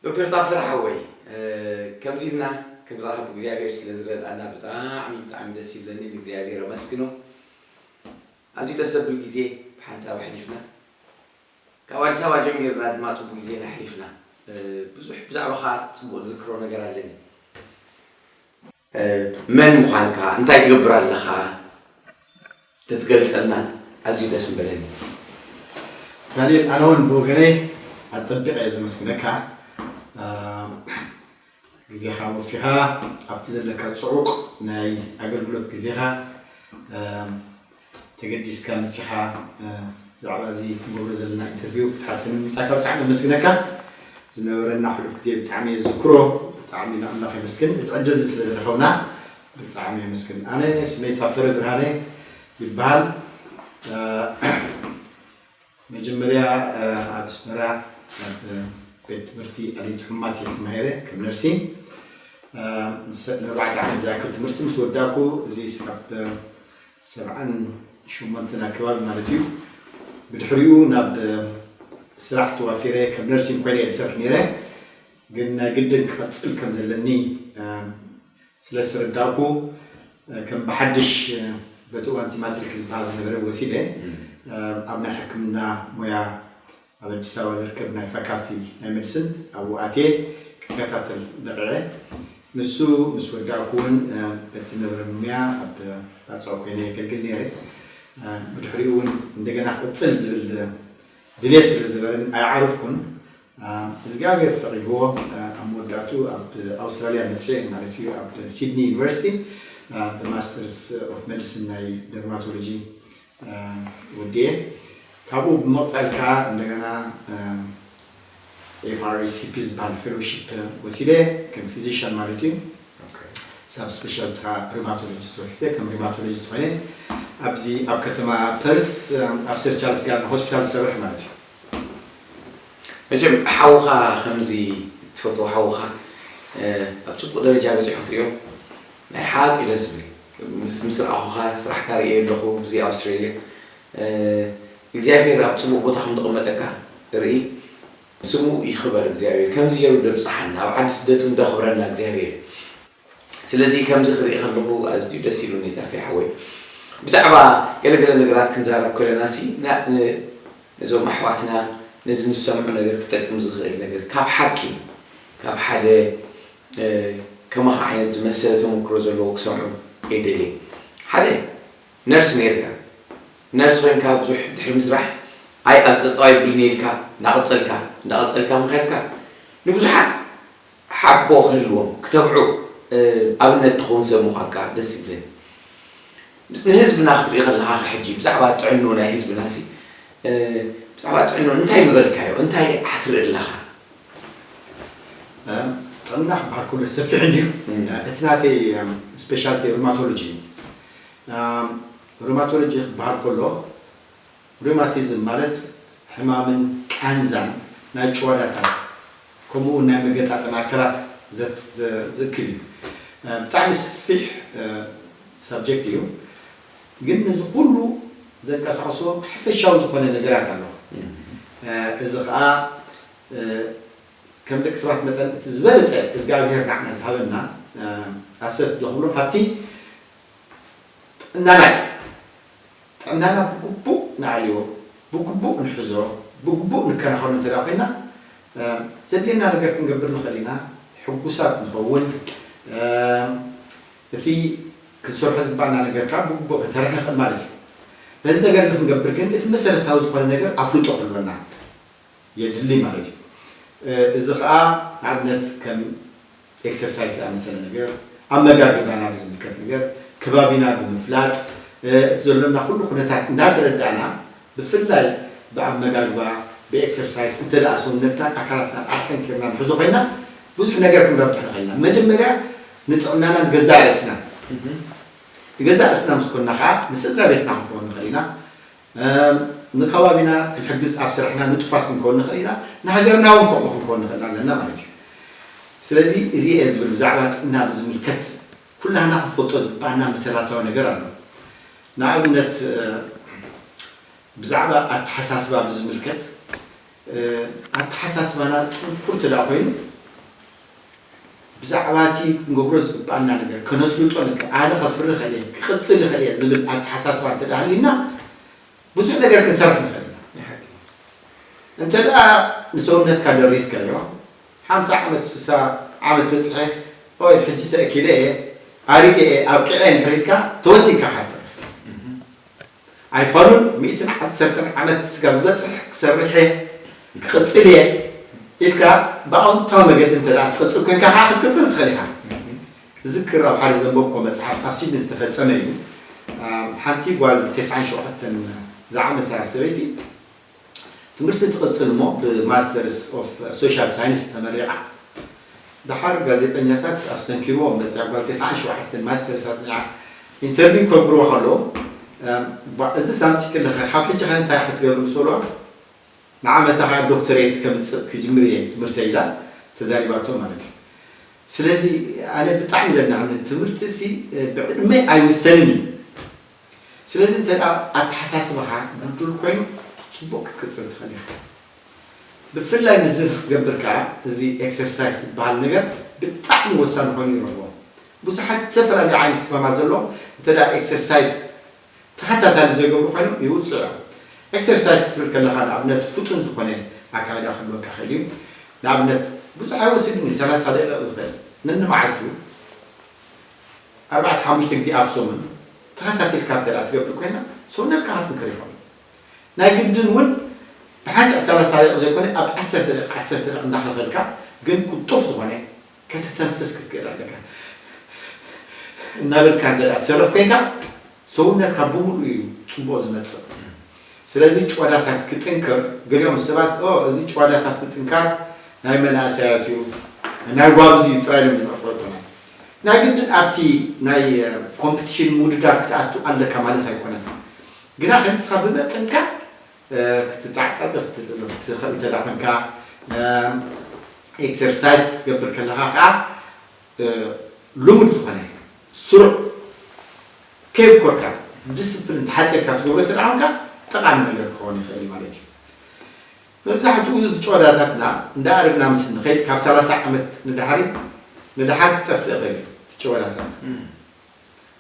ዶክተር ታፈረ ሓወይ፣ ከምዚ ኢልና ክንራኸብ እግዚኣብሔር ስለ ዝረድኣና ብጣዕሚ ብጣዕሚ ደስ ይብለኒ። ንእግዚኣብሔር ኣመስግኖ። ኣዝዩ ደስ ዘብል ግዜ ብሓንሳብ ኣሕሊፍና። ካብ ኣዲስ ኣበባ ጀሚርና ድማ ጽቡቅ ግዜ ኣሕሊፍና። ብዙሕ ብዛዕባኻ ጽቡቅ ዝዝክሮ ነገር ኣለኒ። መን ምዃንካ፣ እንታይ ትገብር ኣለኻ? ተትገልጸልና ኣዝዩ ደስ ምበለኒ። ዳንኤል፣ ኣነ እውን ብወገነይ ኣጸቢቐ እየ ዘመስግነካ። ግዜኻ ወፊኻ ኣብቲ ዘለካ ጽዑቕ ናይ ኣገልግሎት ግዜኻ ተገዲስካ መጺኻ ብዛዕባ እዚ ክንገብሮ ዘለና ኢንተርቪው ክትሓተኒ ምምጻእካ ብጣዕሚ የመስግነካ። ዝነበረና ሕሉፍ ግዜ ብጣዕሚ እየ ዝዝክሮ። ብጣዕሚ ንኣምላኽ የመስግን። እዚ ዕድል እዚ ስለ ዝረኸብና ብጣዕሚ የመስግን። ኣነ ስመይ ታፈረ ብርሃነ ይበሃል። መጀመርያ ኣብ ኣስመራ ኣብ ቤት ትምህርቲ ኣድልይቲ ሕሙማት እየ ተማሂረ ከም ነርሲን። ንኣርባዕተ ዓመት ዝኣክል ትምህርቲ ምስ ወዳእኩ፣ እዚ ስጋብ ሰብዓን ሸሞንተን ኣከባቢ ማለት እዩ፣ ብድሕሪኡ ናብ ስራሕ ተዋፊረ ከም ነርሲን ኮይነ እየ ዝሰርሕ ነይረ። ግን ናይ ግድን ክቐጽል ከም ዘለኒ ስለ ዝተረዳእኩ፣ ከም ብሓድሽ በቲ እዋንቲ ማትሪክ ዝበሃል ዝነበረ ወሲደ ኣብ ናይ ሕክምና ሞያ ኣብ ኣዲስ ኣበባ ዝርከብ ናይ ፋካልቲ ናይ መድስን ኣብኡ ኣትየ ክከታተል በቕዐ። ንሱ ምስ ወዳእኩ እውን በቲ ዝነበረኒ ሙያ ኣብ ባጽዕ ኮይነ የገልግል ነይረ። ብድሕሪኡ እውን እንደገና ክቕጽል ዝብል ድሌት ስለ ዝነበረኒ ኣይዓረፍኩን። እግዚኣብሔር ፈቒድዎ ኣብ መወዳእቱ ኣብ ኣውስትራልያ መፅእ ማለት እዩ። ኣብ ሲድኒ ዩኒቨርሲቲ ብማስተርስ ኦፍ ሜዲሲን ናይ ደርማቶሎጂ ወዲኤ። ካብኡ ብምቕፃል ከዓ እንደገና ኤፍ ኣር ኤስ ሲ ፒ ዝበሃል ፌሎሺፕ ወሲደ ከም ፊዚሽን ማለት እዩ። ሳብ ስፔሻልቲ ከዓ ሪማቶሎጂስት ወሲደ ከም ሪማቶሎጂስት ኮይነ ኣብዚ ኣብ ከተማ ፐርስ ኣብ ሰር ቻርልስ ጋርደን ሆስፒታል ዝሰርሕ ማለት እዩ። መቸም ሓውኻ ከምዚ እትፈትዎ ሓውኻ ኣብ ፅቡቅ ደረጃ በፂሑ ክትሪኦ ናይ ሓቂ ደስ ዝብል ምስ ምስ ረኣኹኻ ስራሕካ ርእየ ኣለኹ እዚ ኣውስትራልያ እግዚኣብሔር ኣብ ፅቡቅ ቦታ ከም ዘቐመጠካ ርኢ። ስሙ ይኽበር እግዚኣብሔር ከምዚ ገይሩ ደብፅሓና ኣብ ዓዲ ስደት እውን ደኽብረና እግዚኣብሔር። ስለዚ ከምዚ ክርኢ ከለኹ ኣዝዩ ደስ ኢሉኒ ታፌ ሓወይ። ብዛዕባ ገለገለ ነገራት ክንዛረብ ከለና ሲ ነዞም ኣሕዋትና ነዚ ንሰምዑ ነገር ክጠቅም ዝኽእል ነገር ካብ ሓኪም ካብ ሓደ ከማኻ ዓይነት ዝመሰለ ተመክሮ ዘለዎ ክሰምዑ እየ ደልየ። ሓደ ነርስ ነይርካ ነርስ ኮይንካ ብዙሕ ድሕሪ ምስራሕ ኣይ ኣብ ፀጠዋይ ቢልኒ ኢልካ እንዳቐፀልካ እንዳቐፀልካ ምኸድካ ንብዙሓት ሓቦ ክህልዎም ክተብዑ ኣብነት ትኸውን ሰብ ምዃንካ ደስ ይብለኒ። ንህዝብና ክትርኢ ከለኻ ሕጂ ብዛዕባ ጥዕንኡ ናይ ህዝብና ሲ ብዛዕባ ጥዕንኡ እንታይ ምበልካዮ እንታይ ክትርኢ ኣለኻ? ጥዕና ክበሃል ከሎ ሰፊሕ እንድዩ። እቲ ናተይ ስፔሻልቲ ሩማቶሎጂ እዩ። ሩማቶሎጂ ክበሃል ከሎ ሩማቲዝም ማለት ሕማምን ቃንዛን ናይ ጭዋዳታት ከምኡ እውን ናይ መገጣጠሚ ኣካላት ዘእክብ እዩ። ብጣዕሚ ሰፊሕ ሳብጀክት እዩ፣ ግን ነዚ ኩሉ ዘንቀሳቕሶ ሓፈሻዊ ዝኾነ ነገራት ኣሎ። እዚ ከዓ ከም ደቂ ሰባት መጠን እቲ ዝበለፀ እግዚኣብሔር ንዓና ዝሃበና ኣሰት ዶ ክብሎ ሃብቲ ጥዕናና እዩ። ጥዕናና ብግቡእ ንኣልዮ፣ ብግቡእ ንሕዞ፣ ብግቡእ ንከናኸኖ እንተ ኮይና ዘድልየና ነገር ክንገብር ንኽእል ኢና፣ ሕጉሳት ንኸውን፣ እቲ ክንሰርሖ ዝግባኣና ነገር ከዓ ብግቡእ ክንሰርሕ ንኽእል ማለት እዩ። ነዚ ነገር እዚ ክንገብር ግን እቲ መሰረታዊ ዝኾነ ነገር ኣፍልጦ ክህልወና የድሊ ማለት እዩ። እዚ ከዓ ንኣብነት ከም ኤክሰርሳይዝ ዝኣመሰለ ነገር፣ ኣመጋግባና ብዝምልከት ነገር፣ ከባቢና ብምፍላጥ እቲ ዘሎና ኩሉ ኩነታት እንዳተረዳእና ብፍላይ ብኣመጋግባ ብኤክሰርሳይዝ እንተ ደኣ ሰውነትናን ኣካላትናን ኣጠንኪርና ንሕዞ ኮይና ብዙሕ ነገር ክንረብሕ ንኽእል ኢና። መጀመርያ ንጥዕናና ንገዛእ ርእስና ንገዛእ ርእስና ምስ ኮንና ከዓ ንስድራ ቤትና ክንከውን ንኽእል ኢና። ንከባቢና ክንሕግዝ ኣብ ስራሕና ንጡፋት ክንከውን ንኽእል ኢና፣ ንሃገርና እውን ከምኡ ክንከውን ንኽእል ኣለና ማለት እዩ። ስለዚ እዚ እየ ዝብል ብዛዕባ ጥዕና ብዝምልከት ኩላህና ክንፈልጦ ዝግባኣና መሰረታዊ ነገር ኣሎ። ንኣብነት ብዛዕባ ኣተሓሳስባ ብዝምልከት ኣተሓሳስባና ፅንኩር እንተ ኮይኑ ብዛዕባ እቲ ክንገብሮ ዝግባኣና ነገር ከነስልጦ ንክእል፣ ኣነ ከፍሪ ይኽእል እየ፣ ክቕጽል ይኽእል እየ ዝብል ኣተሓሳስባ እንተ ደኣ ሃልዩና፣ ብዙሕ ነገር ክንሰርሕ ንኽእል ኢና። እንተ ደኣ ንሰውነትካ ደሪትካዮ፣ ሓምሳ ዓመት፣ ስሳ ዓመት በጺሐ፣ ኦይ፣ ሕጂ ሰእኪለ እየ፣ ኣሪገ እየ፣ ኣብቂዐ እንድሕር ኢልካ፣ ተወሲንካ ኢኻ ትተርፍ። ኣይፋሉን ሚእትን ዓሰርተን ዓመት ስጋብ ዝበጽሕ ክሰርሕ እየ፣ ክቕጽል እየ ኢልካ ብኣወንታዊ መገዲ እንተ ደኣ ትቕጽል ኮይንካ ከኣ ክትቅጽል ትኽእል ኢኻ። እዝክር ኣብ ሓደ ዘንበብኩዎ መጽሓፍ ኣብ ሲድኒ ዝተፈጸመ እዩ። ኣም፣ ሓንቲ ጓል ተስዓን ሸውዓተን ዝዓመታ ሰበይቲ ትምህርቲ ትቕጽል እሞ ብማስተርስ ኦፍ ሶሻል ሳይንስ ተመሪዓ። ደሓር ጋዜጠኛታት ኣስተንኪርዎም መጽያ ጓል ተስዓን ሸውዓተን ማስተርስ ኣጥኒዓ ኢንተርቪው ከግብርዋ ከለዉ፣ እም፣ ባ-፣ እዚ ሳምጺ ከለኸ ካብ ሕጂ ኸ እንታይ ክትገብሪ ምስ በልዋ፣ ንዓመታ ኸዓ ዶክተሬት ከምጽእ ክጅምር እየ ትምህርተይ ኢላ ተዛሪባቶ ማለት እዩ። ስለዚ ኣነ ብጣዕሚ ዘናዕኒ ትምህርቲ ሲ ብዕድመ ኣይውሰንን እዩ። ስለዚ እንተ ደኣ ኣተሓሳስባኻ ድልዱል ኮይኑ ጽቡቕ ክትቅጽል ትኽእል ኢኻ። ብፍላይ ምዚ ክትገብር ከኣ እዚ ኤክሰርሳይስ ዝበሃል ነገር ብጣዕሚ ወሳኒ ኮይኑ ይረኽቦ። ብዙሓት ዝተፈላለዩ ዓይነት ሕማማት ዘለዎም እንተ ደኣ ኤክሰርሳይስ ተኸታታሊ ዘይገብሩ ኮይኖም ይውፅዑ እዮም። ኤክሰርሳይስ ክትብል ከለኻ ንኣብነት ፍጡን ዝኾነ ኣካይዳ ክህልወካ ይኽእል እዩ። ንኣብነት ብዙሕ ኣይወስድን እዩ፣ ሰላሳ ደቂቕ ዝኽእል ነንመዓልቱ ኣርባዕተ ሓሙሽተ ግዜ ኣብ ሰሙን ተኸታቲልካ እንተ ደኣ ትገብር ኮይና ሰውነትካ ክጥንክር ይኸውን። ናይ ግድን እውን ብሓንሳእ ሰላሳ ደቂቕ ዘይኮነ ኣብ ዓሰርተ ደቂቕ ዓሰርተ ደቂቕ እንዳኸፈልካ ግን ቅልጡፍ ዝኾነ ከተተንፍስ ክትክእል ኣለካ። እናበልካ እንተ ደኣ ትሰርሕ ኮይንካ ሰውነትካ ብምሉእ እዩ ጽቡቕ ዝመጽእ። ስለዚ ጭዋዳታት ክጥንክር፣ ገሊኦም ሰባት፣ "ኦ፣ እዚ ጭዋዳታት ምጥንካር ናይ መናእሰያት እዩ፣ ናይ ጓብዚ እዩ" ጥራይ ኢሎም ዝምዕቑ ኣይኮነን። ናይ ግድን ኣብቲ ናይ፣ እ፣ ኮምፒቲሽን ምውድዳር ክትኣቱ ኣለካ ማለት ኣይኮነን። ግና ከ ንስኻ ብመጠንካ፣ እ፣ ክትተዓጻጸፍ ትኽእል እንተ ደኣ ኮንካ፣ እ፣ ኤክሰርሳይዝ ክትገብር ከለኻ ከኣ፣ እ፣ ልሙድ ዝኾነ ስሩዕ ከየብኮርካ ዲስፕሊን ተሓጺርካ ትገብሮ እንተ ደኣ ኮንካ ጠቓሚ ነገር ክኸውን ይኽእል እዩ ማለት እዩ። መብዛሕትኡ እዚ ጭዋዳታትና እንዳ ኣረግና ምስ ንኸይድ ካብ ሰላሳ ዓመት ንድሓሪ ንድሓር ክጠፍእ ይኽእል እዩ እቲ ጭዋዳታት። እም።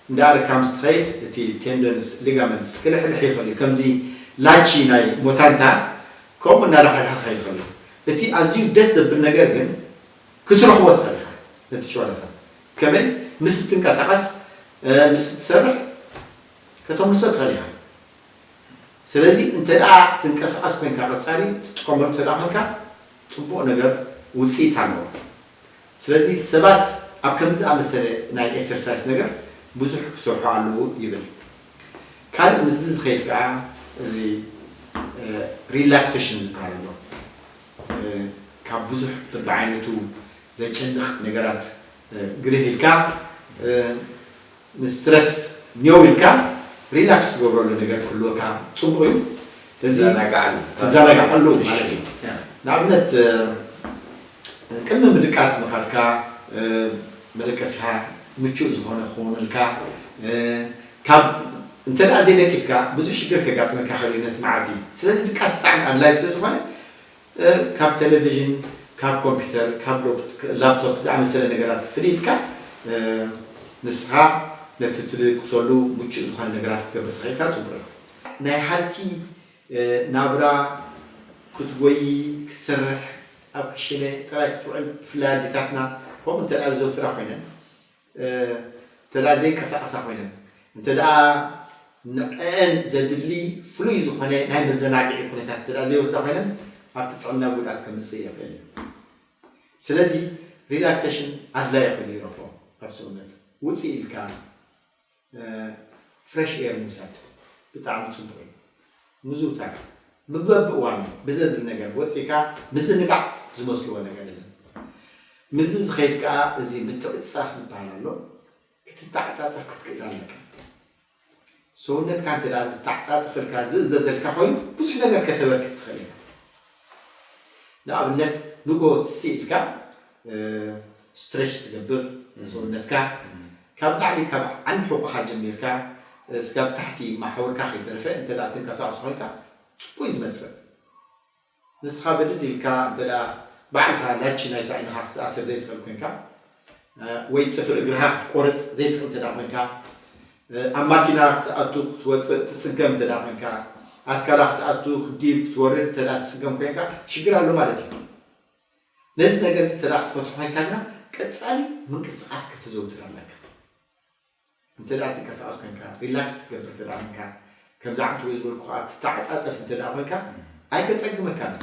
እንዳ ኣረግካ ምስ ትኸይድ እቲ ቴንደንስ፣ ሊጋመንትስ ክልሕልሕ ይኽእል እዩ። ከምዚ ላቺ ናይ ሞታንታ ከምኡ እናላሕልሐ ክኸይድ ይኽእል እዩ። እቲ ኣዝዩ ደስ ዘብል ነገር ግን ክትረኽቦ ትኽእል ኢኻ ነቲ ጭዋዳታት። ከመይ? ምስ እትንቀሳቐስ፣ እ፣ ምስ እትሰርሕ ከተምልሶ ትኽእል ኢኻ። ስለዚ እንተ ደኣ ትንቀሳቐስ ኮይንካ ቀጻሊ ትጥቀመሉ እንተ ደኣ ኮንካ ጽቡቕ ነገር ውጽኢት ኣለዎ። ስለዚ ሰባት ኣብ ከምዚ ዝኣመሰለ ናይ ኤክሰርሳይዝ ነገር ብዙሕ ክሰርሑ ኣለዉ ይብል። ካልእ ምስዚ ዝኸይድ ከኣ እዚ፣ እ፣ ሪላክሴሽን ዝበሃል ኣሎ። እ፣ ካብ ብዙሕ በብዓይነቱ ዘጨንቕ ነገራት፣ እ፣ ግርህ ኢልካ፣ እ፣ ንስትረስ ኔው ኢልካ ሪላክስ ትገብረሉ ነገር ክህልወካ ጽቡቕ እዩ። እዚ ትዘናግዓሉ። ትዘናግዓሉ ማለት እዩ። ያ። ንኣብነት፣ እ፣ ቅድሚ ምድቃስ ምኻድካ፣ እ፣ መደቀስካ ምቹእ ዝኾነ ክኾነልካ፣ እ፣ ካብ እንተ ደኣ ዘይደቂስካ ብዙሕ ሽግር ከጋጥመካ ይኽእል እዩ ነቲ መዓልቲ። ስለዚ ድቃስ ብጣዕሚ ኣድላዪ ስለ ዝኾነ፣ እ፣ ካብ ቴሌቪዥን፣ ካብ ኮምፒውተር፣ ካብ ሎፕ-፣ ላፕቶፕ ዝኣመሰለ ነገራት ፍልይ ኢልካ፣ እ፣ ንስኻ ነቲ ትድቅሰሉ ምቹእ ዝኾነ ነገራት ክትገብር ተኽኢልካ ጽቡቕ እዩ። ናይ ሃልኪ፣ እ፣ ናብራ ክትጎዪ፣ ክትሰርሕ፣ ኣብ ክሽነ ጥራይ ክትውዕል፣ ብፍላይ ኣዴታትና ከምኡ እንተ ደኣ ዘዘውትራ ኮይነን፣ እ፣ እንተ ደኣ ዘይንቀሳቐሳ ኮይነን፣ እንተ ደኣ ንዕአን ዘድሊ ፍሉይ ዝኾነ ናይ መዘናግዒ ኩነታት እንተ ደኣ ዘይወስዳ ኮይነን፣ ኣብቲ ጥዕና ጉድኣት ከምጽእ ይኽእል እዩ። ስለዚ ሪላክሴሽን ኣድላዪ ኮይኑ ይረኽቦ ኣብ ሰውነት። ውጽእ ኢልካ፣ እ፣ ፍሬሽ ኤር ምውሳድ ብጣዕሚ ጽቡቕ እዩ። ምዝውታር፣ ብበብእዋኑ ብዘድሊ ነገር ወጺእካ ምዝንጋዕ ዝመስልዎ ነገር የለን። ምስዚ ዝኸይድ ከኣ እዚ ምትዕጽጻፍ ዝበሃል ኣሎ። ክትተዓጻጸፍ ክትክእል ኣለካ። ሰውነትካ እንተ ደኣ ዝተዓጻጸፈልካ፣ ዝእዘዘልካ ኮይኑ፣ ብዙሕ ነገር ከተበርክት ትኽእል ኢኻ። ንኣብነት፣ ንጎ ትስእ ኢልካ፣ እ፣ ስትሬች ትገብር እም። ሰውነትካ፣ እም። ካብ ላዕሊ፣ ካብ ዓንዲ ሕቖኻ ጀሚርካ፣ እስካብ ታሕቲ ማሕወርካ ከይተረፈ፣ እንተ ደኣ ትንቀሳቐስ ኮይንካ፣ ጽቡቕ እዩ ዝመጽእ። ንስኻ ብድድ ኢልካ፣ እንተ ደኣ ባዕልኻ ላቺ ናይ ሳዕንኻ ክትኣስር ዘይትኽእል ኮይንካ፣ ወይ ጽፍሪ እግርኻ ክትቆርጽ ዘይትኽእል እንተ ደኣ ኮይንካ፣ ኣብ ማኪና ክትኣቱ ክትወጽእ ትጽገም እንተ ደኣ ኮይንካ፣ ኣስካላ ክትኣቱ ክትድይብ ክትወርድ እንተ ደኣ ትጽገም ኮይንካ ሽግር ኣሎ ማለት እዩ። ነዚ ነገር እዚ እንተ ደኣ ክትፈትሖ ኮይንካ ግና ቀጻሊ ምንቅስቓስ ከተዘውትር ኣለካ። እንተ ደኣ ትንቀሳቐስ ኮይንካ፣ ሪላክስ ትገብር እንተ ደኣ ኮይንካ፣ ከምዚ ዓንቱ ዝበልኩ ከኣ ትተዓጻጸፍ እንተ ደኣ ኮይንካ ኣይከጸግመካን።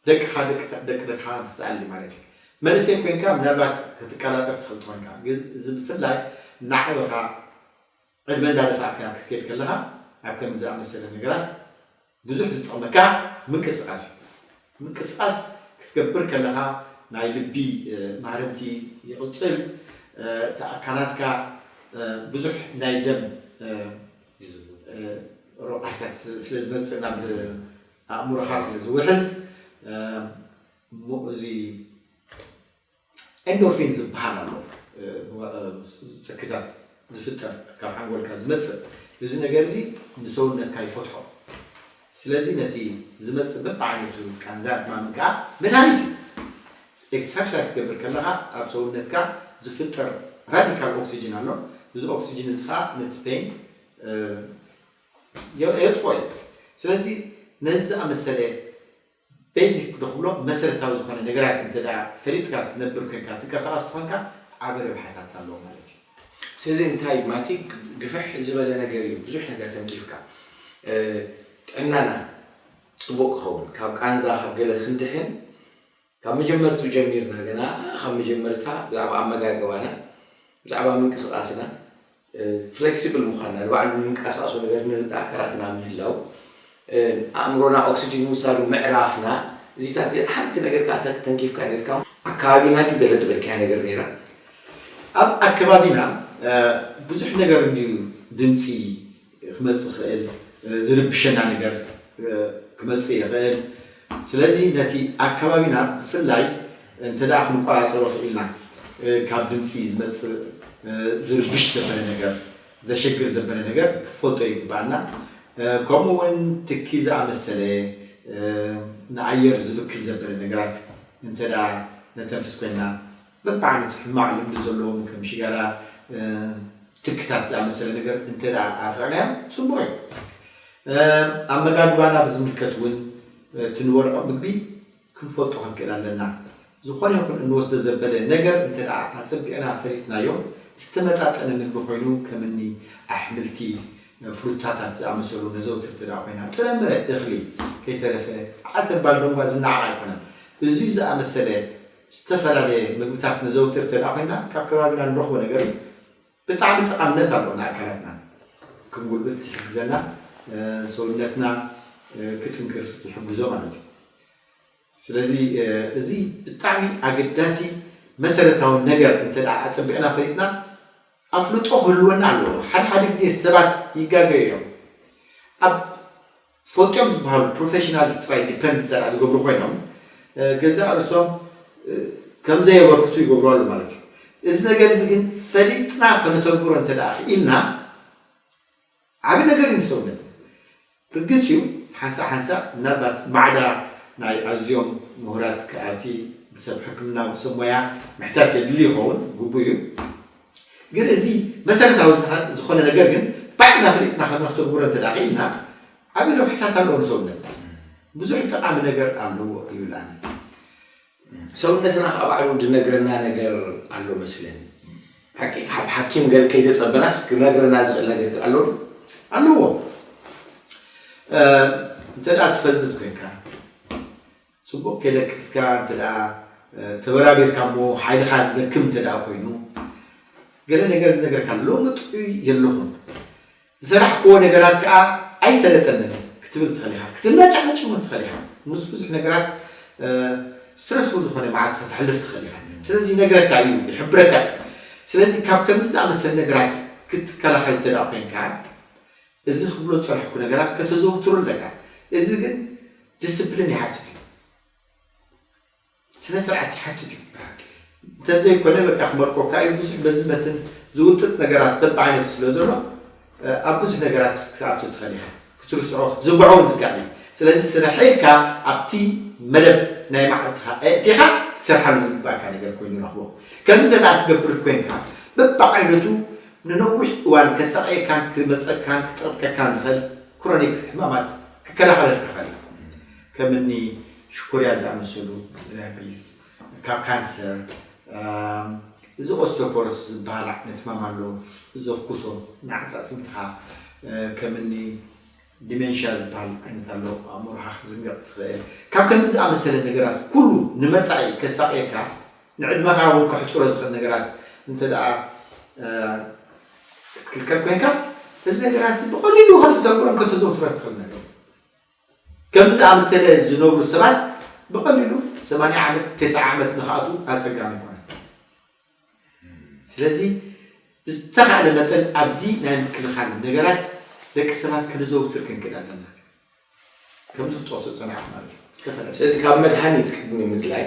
ደቅኻ ደቂ ደቅኻ ክትኣሊ ማለት እዩ። መንእሰይ ኮይንካ ምናልባት ክትቀላጠፍ ትኽእል ትኾንካ። ግን እዚ ብፍላይ እናዓበኻ ዕድመ እንዳደፋእካ ክትከድ ከለኻ ኣብ ከምዚ ዝኣመሰለ ነገራት ብዙሕ ዝጠቕመካ ምንቅስቓስ እዩ። ምንቅስቓስ ክትገብር ከለኻ ናይ ልቢ ማህረምቲ ይቕጽል። እቲ ኣካላትካ ብዙሕ ናይ ደም ረቋሒታት ስለ ዝመጽእ ናብ ኣእምሮኻ ስለ ዝውሕዝ እሞ እዚ ኤንዶርፊን ዝበሃል ኣሎ። ጽክታት ዝፍጠር ካብ ሓንጎልካ ዝመጽእ እዚ ነገር እዚ ንሰውነትካ ይፈትሖ። ስለዚ ነቲ ዝመጽእ በብዓይነቱ ቃንዛ ድማ ምንቃ መድሃኒት እዩ። ኤክሰርሳይዝ ክትገብር ከለኻ ኣብ ሰውነትካ ዝፍጠር ራዲካል ኦክሲጅን ኣሎ። እዚ ኦክሲጅን እዚ ከዓ ነቲ ፔን የጥፎ እዩ። ስለዚ ነዚ ዝኣመሰለ ቤዚክ ዶ ክብሎ መሰረታዊ ዝኾነ ነገራት እንተ ደኣ ፈሊጥካ ትነብር ኮይንካ ትንቀሳቐስ ትኾንካ ዓቢ ረብሓታት ኣለዎ ማለት እዩ። ስለዚ እንታይ ማቲ ግፍሕ ዝበለ ነገር እዩ። ብዙሕ ነገር ተንኪፍካ ጥዕናና ፅቡቅ ክኸውን ካብ ቃንዛ ካብ ገለ ክንድሕን ካብ መጀመርትኡ ጀሚርና ገና ካብ መጀመርታ ብዛዕባ ኣመጋግባና ብዛዕባ ምንቅስቃስና ፍሌክሲብል ምኳንና ንባዕሉ ንምንቀሳቀሶ ነገር ንርዳ ኣካላትና ምህላው ኣእምሮና ኦክሲጅን ምውሳዱ ምዕራፍና እዚታት እዚ ሓንቲ ነገር ከዓ ተንኪፍካ ነርካ ኣካባቢና ድዩ ገለ ዝበልካያ ነገር ነይራ ኣብ ኣከባቢና ብዙሕ ነገር እንድዩ ድምፂ ክመፅእ ይኽእል፣ ዝርብሸና ነገር ክመፅእ ይኽእል። ስለዚ ነቲ ኣከባቢና ብፍላይ እንተ ደኣ ክንቆፃፀሮ ክኢልና ካብ ድምፂ ዝመፅእ ዝርብሽ ዘበለ ነገር፣ ዘሸግር ዘበለ ነገር ክንፈልጦ ይግበኣና። ከምኡ እውን ትኪ ዝኣመሰለ ንኣየር ዝብክል ዘበለ ነገራት እንተ ደኣ ነተንፍስ ኮይንና በብዓይነቱ ሕማቕ ልምዲ ዘለዎም ከም ሽጋራ፣ ትክታት ዝኣመሰለ ነገር እንተ ደኣ ኣርሒቕናዮም ጽቡቕ እዩ። ኣመጋግባና ብዝምልከት እውን እቲ ንበልዖ ምግቢ ክንፈልጦ ክንክእል ኣለና። ዝኾነ ይኹን እንወስዶ ዘበለ ነገር እንተ ደኣ ኣጸቢቕና ፈሊጥናዮ ዝተመጣጠነ ምግቢ ኮይኑ ከምኒ ኣሕምልቲ፣ ፍሩታታት ዝኣመሰሉ ነዘውትር እንተ ደኣ ኮይና ጥረምረ እኽሊ ከይተረፈ ዓተር ባልደንጓ ዝነዓቕ ኣይኮነን። እዚ ዝኣመሰለ ዝተፈላለየ ምግብታት ነዘውትር እንተ ደኣ ኮይና ካብ ከባቢና ንረኽቦ ነገር እዩ። ብጣዕሚ ጠቓምነት ኣለዎ ንኣካላትና ክጉልብት ይሕግዘና፣ ሰውነትና ክጥንክር ይሕግዞ ማለት እዩ። ስለዚ እዚ ብጣዕሚ ኣገዳሲ መሰረታዊ ነገር እንተ ደኣ ኣጸቢቕና ፈሊጥና ኣፍልጦ ክህልወና ኣለዎ። ሓደ ሓደ ግዜ ሰባት ይጋገዩ እዮም። ኣብ ፈልጥዮም ዝበሃሉ ፕሮፌሽናልስ ጥራይ ዲፐንድ እንተ ደኣ ዝገብሩ ኮይኖም ገዛእ ርእሶም ከም ዘየበርክቱ ይገብሩ ኣለዉ ማለት እዩ። እዚ ነገር እዚ ግን ፈሊጥና ከነተግብሮ እንተ ደኣ ክኢልና ዓቢ ነገር እዩ ንሰውነትና። ርግጽ እዩ ሓንሳእ ሓንሳእ ምናልባት ማዕዳ ናይ ኣዝዮም ምሁራት ክኣቲ ብሰብ ሕክምና ብሰብ ሞያ ምሕታት የድሊ ይኸውን ግቡእ እዩ። ግን እዚ መሰረታዊ ዝኾነ ነገር ግን ባዕልና ፈሊጥና ከነክተግብሮ እንተ ደኣ ክኢልና ዓብዪ ረብሕታት ኣለዎ ንሰውነትና። ብዙሕ ጠቓሚ ነገር ኣለዎ ይብል ኣነ። ሰውነትና ከዓ ባዕሉ ዝነግረና ነገር ኣሎ መስለኒ። ሓቂ ካብ ሓኪም ገለ ከይተፀበናስ ክነግረና ዝኽእል ነገር ኣሎ ዶ? ኣለዎ። እንተ ደኣ ትፈዝዝ ኮይንካ ጽቡቕ ከይደቀስካ እንተ ደኣ ተበራቢርካ እሞ ሓይልኻ ዝደክም እንተ ደኣ ኮይኑ ገለ ነገር ዝነግረካ ኣሎ። ሎሚ ጥዑይ የለኹን ዝሰራሕክዎ ነገራት ከኣ ኣይሰለጠንን ክትብል ትኽእል ኢኻ። ክትነጫነጭ እውን ትኽእል ኢኻ። ምስ ብዙሕ ነገራት ስትረስፉል ዝኾነ መዓልቲ ከተሕልፍ ትኽእል ኢኻ። ስለዚ ይነግረካ እዩ፣ ይሕብረካ እዩ። ስለዚ ካብ ከምዚ ዝኣመሰለ ነገራት ክትከላኸል እንተ ደኣ ኮይንካ እዚ ክብሎ ዝጸናሕኩ ነገራት ከተዘውትሮ ኣለካ። እዚ ግን ዲስፕሊን ይሓትት እዩ። ስነ ስርዓት ይሓትት እዩ። እንተዘይኮነ በቃ ክመርቆካ እዩ። ብዙሕ በዝመትን ዝውጥጥ ነገራት በብዓይነቱ ስለ ዘሎ ኣብ ብዙሕ ነገራት ክትኣቱ ትኽእል ኢኻ። ክትርስዖ ክትዝብዖ እውን ዝከኣል እዩ። ስለዚ ስርሕ ኢልካ ኣብቲ መደብ ናይ መዓልትኻ ኣእቲኻ ክትሰርሓሉ ዝግባእካ ነገር ኮይኑ ይረኽቦ። ከምዚ እንተ ደኣ ትገብር ኮይንካ፣ በብዓይነቱ ንነዊሕ እዋን ከሳቕየካን ክመጸካን ክጠቕቀካን ዝኽእል ክሮኒክ ሕማማት ክከላኸለልካ ይኽእል እዩ። ከም እኒ ሽኮርያ ዝኣመሰሉ፣ ዳያቤቲስ፣ ካብ ካንሰር፣ ኣም፣ እዚ ኦስቲዮፖሮሲስ ዝበሃል ዓይነት ሕማም ኣሎ። እዚ ኩሶ ንዓጻጽምትኻ፣ እ፣ ከም እኒ ዲሜንሽያ ዝበሃል ዓይነት ኣሎ። ኣእምሮኻ ክትዝንግዕ ትኽእል። ካብ ከምዚ ዝኣመሰለ ነገራት ኩሉ ንመጻኢ ከሳቕየካ፣ ንዕድመኻ እውን ከሕጽሮ ዝኽእል ነገራት እንተ ደኣ፣ እ፣ ክትክልከል ኮይንካ፣ እዚ ነገራት እዚ ብቐሊሉ ከተተግብሮን ከተዘውትሮን ትኽእል ነገር። ከምዚ ዝኣመሰለ ዝነብሩ ሰባት ብቐሊሉ ሰማንያ ዓመት፣ ተስዓ ዓመት ንኽኣትዉ ኣጸጋሚ ኣይኮነን። ስለዚ ብዝተኻእለ መጠን ኣብዚ ናይ ምክልኻል ነገራት ደቂ ሰባት ከነዘውትር ክንክእል ኣለና። ከምዚ ክትጠቕሶ ዝጸናሕኩ ማለት እዩ። ተፈለጥ። ስለዚ ካብ መድሃኒት ቅድሚ ምድላይ፣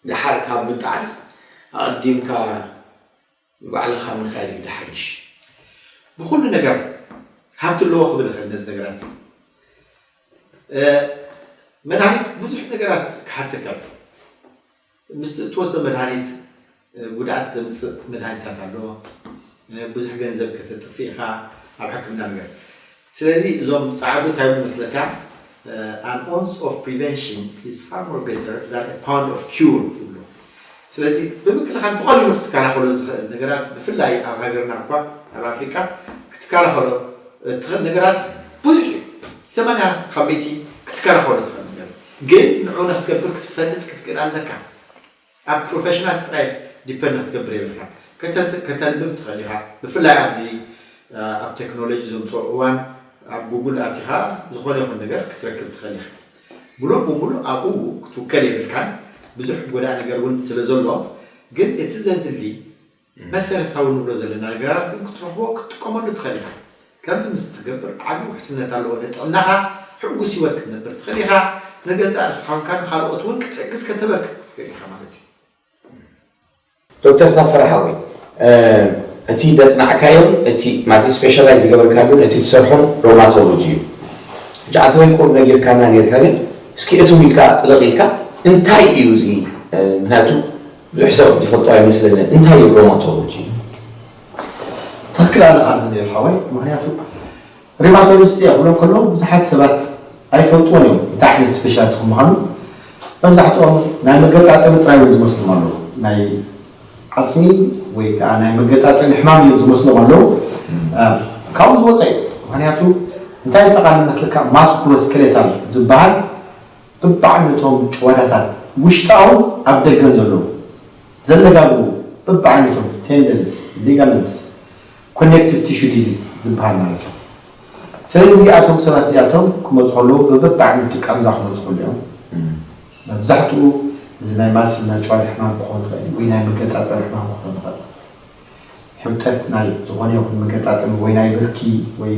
ደሓር ካብ ምጥዓስ ኣቐዲምካ ባዕልኻ ምኽያድ እዩ ዝሓይሽ። ብኹሉ ነገር ሃብቲ ኣለዎ ክብል ይኽእል ነዚ ነገራት እዚ። እ፣ መድሃኒት ብዙሕ ነገራት ክሓተካ እዩ። ምስቲ እትወስዶ መድሃኒት፣ እ፣ ጉድኣት ዘምጽእ መድሃኒታት ኣሎ። እ፣ ብዙሕ ገንዘብ ከተጥፍእ ኢኻ ኣብ ሕክምና ነገር። ስለዚ እዞም ጸዓዱ እንታይ ይብሉ መስለካ? እ፣ "An ounce of prevention is far more better than a pound of cure" ይብሉ። ስለዚ ብምክልኻል ብቐሊሉ ክትከላኸሎ ዝኽእል ነገራት፣ ብፍላይ ኣብ ሃገርና እኳ፣ ኣብ ኣፍሪቃ ክትከላኸሎ እትኽእል ነገራት ብዙሕ እዩ። ሰማንያ ካብ ሚእቲ ክትከላኸሎ ትኽእል ነገር፣ ግን ንዕኡ ንክትገብር ክትፈልጥ ክትክእል ኣለካ። ኣብ ፕሮፌሽናል ጥራይ ዲፐንድ ክትገብር የብልካ። ከተ-፣ ከተንብብ ትኽእል ኢኻ። ብፍላይ ኣብዚ፣ እ፣ ኣብ ቴክኖሎጂ ዘምፅኦ እዋን ኣብ ጉግል ኣቲኻ ዝኾነ ይኹን ነገር ክትረክብ ትኽእል ኢኻ። ሙሉእ ብሙሉእ ኣብኡ ክትውከል የብልካን። ብዙሕ ጎዳኢ ነገር እውን ስለ ዘሎ፣ ግን እቲ ዘድሊ መሰረታዊ ንብሎ ዘለና ነገራት ግን ክትረኽቦ ክትጥቀመሉ ትኽእል ኢኻ። ከምዚ ምስ ትገብር ዓቢ ውሕስነት ኣለዎ። ንጥዕናኻ ሕጉስ ህይወት ክትነብር ትኽእል ኢኻ። ንገዛእ ርእስኻ እውን ንኻልኦት እውን ክትሕግዝ ከተበርክት ክትኽእል ኢኻ ማለት እዩ። ዶክተር ታፈረ ሓወይ፣ እ፣ እቲ ደጽናዕካዮን እቲ ማለት ስፔሻላይዝ ዝገበርካሉን እቲ ትሰርሖን ሮማቶሎጂ እዩ። ሕጂ ኣተወይ ቁሩብ ነጊርካና ነይርካ፣ ግን እስኪ እትው ኢልካ ጥልቕ ኢልካ እንታይ እዩ እዚ? እ፣ ምክንያቱ ብዙሕ ሰብ ዝፈልጦ ኣይመስለንን። እንታይ እዩ ሮማቶሎጂ? ትኽክል ኣለኻ ንኤል ሓወይ። ምክንያቱ ሪማቶሎጂስት እየ ክብሎም ከለዉ ብዙሓት ሰባት ኣይፈልጥዎን እዮም እንታይ ዓይነት ስፔሻሊቲ ከም ምዃኑ። መብዛሕትኦም ናይ መገጣጠሚ ጥራይ እዮም ዝመስሎም ኣለዉ። ናይ ዓጽሚ ወይ ከዓ ናይ መገጣጠሚ ሕማም እዮም ዝመስሎም ኣለዉ። እ፣ ካብኡ ዝወፀ እዩ። ምክንያቱ እንታይ የጠቓልል መስለካ? ማስኩሎስኬሌታል ዝበሃል በብዓይነቶም ጭዋዳታት ውሽጣውን ኣብ ደገን ዘለዉ ዘለጋግቡ በብዓይነቶም ቴንደንስ፣ ሊጋመንትስ፣ ኮኔክቲቭ ቲሹ ዲዚዝ ዝበሃል ማለት እዩ። ስለዚ እዚኣቶም ሰባት እዚኣቶም ክመፁ ከለዉ በበብዓይነቱ ቃንዛ ክመፁ ከለዉ እዮም። እም። መብዛሕትኡ እዚ ናይ ማስል ናይ ጨዋዳ ሕማም ክኸውን ይኽእል እዩ፣ ወይ ናይ መገጣጠሚ ሕማም ክኸውን ይኽእል። ሕምጠት ናይ ዝኾነ ይኹን መገጣጠሚ ወይ ናይ ብርኪ ወይ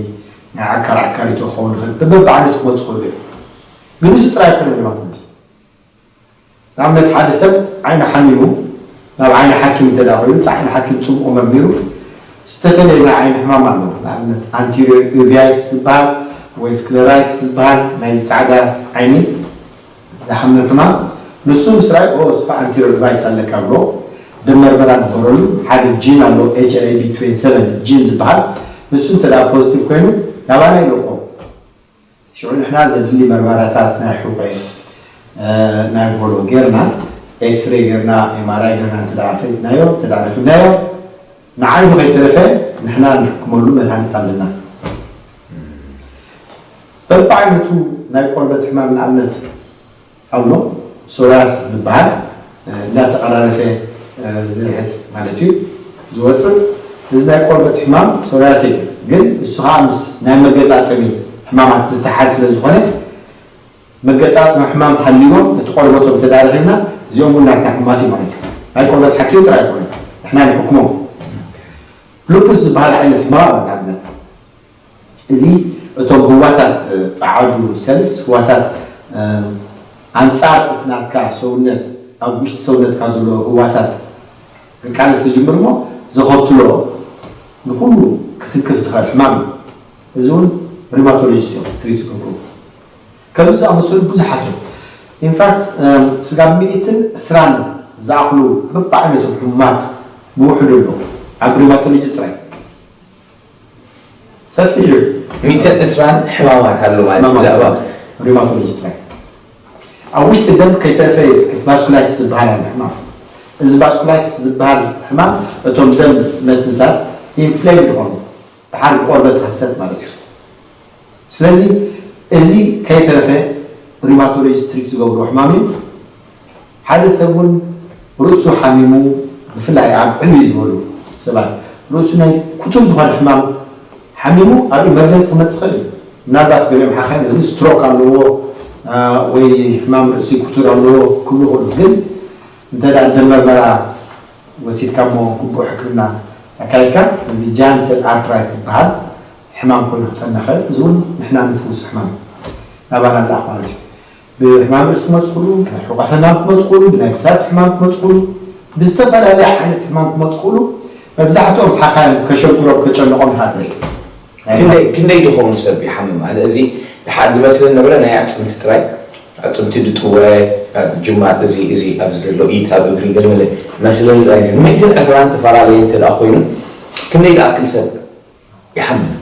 ናይ ዓካር ዓካሪቶ ክኸውን ይኽእል። በበብዓይነቱ ክመፁ ይኽእሉ እዮም። ግን እዚ ጥራይ ኣይኮነን ሪማቶሎጂ። ንኣብነት ሓደ ሰብ ዓይኑ ሓሚሙ ናብ ዓይኒ ሓኪም እንተ ደኣ ኮይኑ፣ እቲ ዓይኒ ሓኪም ጽቡቕ መርሚሩ ዝተፈለየ ናይ ዓይኒ ሕማም ኣሎ። ንኣብነት ኣንቴሪዮር ዩቪያይትስ ዝበሃል ወይ ስክለራይትስ ዝበሃል ናይ ጻዕዳ ዓይኒ ዝሓምም ሕማም፣ ንሱ ምስ ረኣየ፣ "ኦ፣ እስኻ ኣንቴሪዮር ዩቪያይትስ ኣለካ" ብሎ ደም መርመራ ግበረሉ። ሓደ ጂን ኣሎ፣ ኤች ኤል ኤ ቢ ትዌንቲ ሰቨን ጂን ዝበሃል፣ ንሱ እንተ ደኣ ፖዚቲቭ ኮይኑ ናባና ይልእኾ። ሽዑ ንሕና ዘድሊ መርመራታት ናይ ሕቆ፣ እ፣ ናይ ጎሎ ጌርና፣ ኤክስሬ ጌርና፣ ኤም ኣር ኣይ ጌርና እንተ ደኣ ፈሊጥናዮ፣ እንተ ደኣ ረኺብናዮ፣ ንዓይኑ ከይተረፈ ንሕና ንሕክመሉ መድሃኒት ኣለና። በብዓይነቱ ናይ ቆርበት ሕማም ንኣብነት ኣሎ፣ ሶርያስስ ዝበሃል፣ እ፣ እናተቐራረፈ፣ እ፣ ዝርሕጽ ማለት እዩ፣ ዝወጽእ። እዚ ናይ ቆርበት ሕማም ሶርያቲክ እዩ፣ ግን እሱ ኸኣ ምስ ናይ መገጣጠሚ ሕማማት ዝተሓዝ ስለ ዝኾነ፣ መገጣጠሚ ሕማም ሃልይዎም እቲ ቆርበቶም እንተ ደኣ ረኺብና፣ እዚኦም እውን ናትና ሕማማት እዩ ማለት እዩ። ናይ ቆርበት ሓኪም ጥራይ ኣይኮነን፣ ንሕና ንሕክሞም። ሉፕስ ዝበሃል ዓይነት ሕማም ኣሎ፣ ንኣብነት። እዚ እቶም ህዋሳት፣ እ፣ ጸዓዱ ሰልስ፣ ህዋሳት፣ እ፣ ኣንጻር እቲ ናትካ ሰውነት፣ ኣብ ውሽጢ ሰውነትካ ዘሎ ህዋሳት ክቃለስ ዝጅምር እሞ ዘኸትሎ ንኹሉ ክትንክፍ ዝኽእል ሕማም እዩ። እዚ እውን ሪማቶሎጂስት እዮም ትሪት ዝገብሩ። ከምዚ ዝኣመሰሉ ብዙሓት እዮም። ኢንፋክት ስጋብ ሚእትን ዕስራን ዝኣኽሉ በብዓይነቶም ሕሙማት ብውሕዱ ኣሎ ኣብ ሪማቶሎጂ ጥራይ። ሰፊሕ እዩ። ሚእትን ዕስራን ሕማማት ኣሎ ማለት እዩ። ብዛዕባ ሪማቶሎጂ ጥራይ ኣብ ውሽጢ ደም ከይተረፈ ይትክፍ ቫስኩላይትስ ዝበሃል ኣሎ ሕማም። እዚ ቫስኩላይትስ ዝበሃል ሕማም እቶም ደም መትንታት ኢንፍሌም ይኾኑ፣ ድሓር ብቆርበት ዝኸሰት ማለት እዩ። ስለዚ እዚ ከይተረፈ ሪማቶሎጂ ትሪት ዝገብርዎ ሕማም እዩ። ሓደ ሰብ እውን ርእሱ ሓሚሙ፣ ብፍላይ ኣብ ዕብይ ዝበሉ ሰባት ርእሱ ናይ ክቱር ዝኾነ ሕማም ሓሚሙ ኣብ ኢመርጀንሲ ክመፅእ ይኽእል እዩ። ምናልባት ገሊኦም ሓኻይም እዚ ስትሮክ ኣለዎ ወይ ሕማም ርእሲ ክቱር ኣለዎ ክብሉ ይኽእሉ። ግን እንተ ደኣ ደም መርመራ ወሲድካ እሞ ግቡእ ሕክምና ኣካይድካ እዚ ጃንሰን ኣርትራይትስ ዝበሃል ሕማም ኮይኑ ክፀንሕ ይኽእል። እዚ እውን ንሕና ንፍውስ ሕማም እዩ። ናባና ንለኣኽ ማለት እዩ። ብሕማም ርእሲ ክመፁ ክእሉ፣ ብሕቆ ሕማም ክመፁ ክእሉ፣ ብናይ ክሳድ ሕማም ክመፁ ክእሉ፣ ብዝተፈላለየ ዓይነት ሕማም ክመፁ ክእሉ። መብዛሕትኦም ሓኻይም ከሸግሮም ከጨንቖም ኢኻ ትርኢ። ክንደይ ክንደይ ድኸውን ሰብ ይሓምም? ኣነ እዚ ድሓር ዝመስለኒ ነበረ ናይ ኣዕፅምቲ ጥራይ፣ ኣዕፅምቲ ድጥወ፣ ኣብ ጅማት፣ እዚ እዚ ኣብዚ ዘሎ ኢድ፣ ኣብ እግሪ ገለመለ መስለኒ ጥራይ ነይሩ። ሚእትን ዕስራን ተፈላለየ እንተ ደኣ ኮይኑ ክንደይ ዝኣክል ሰብ ይሓምም?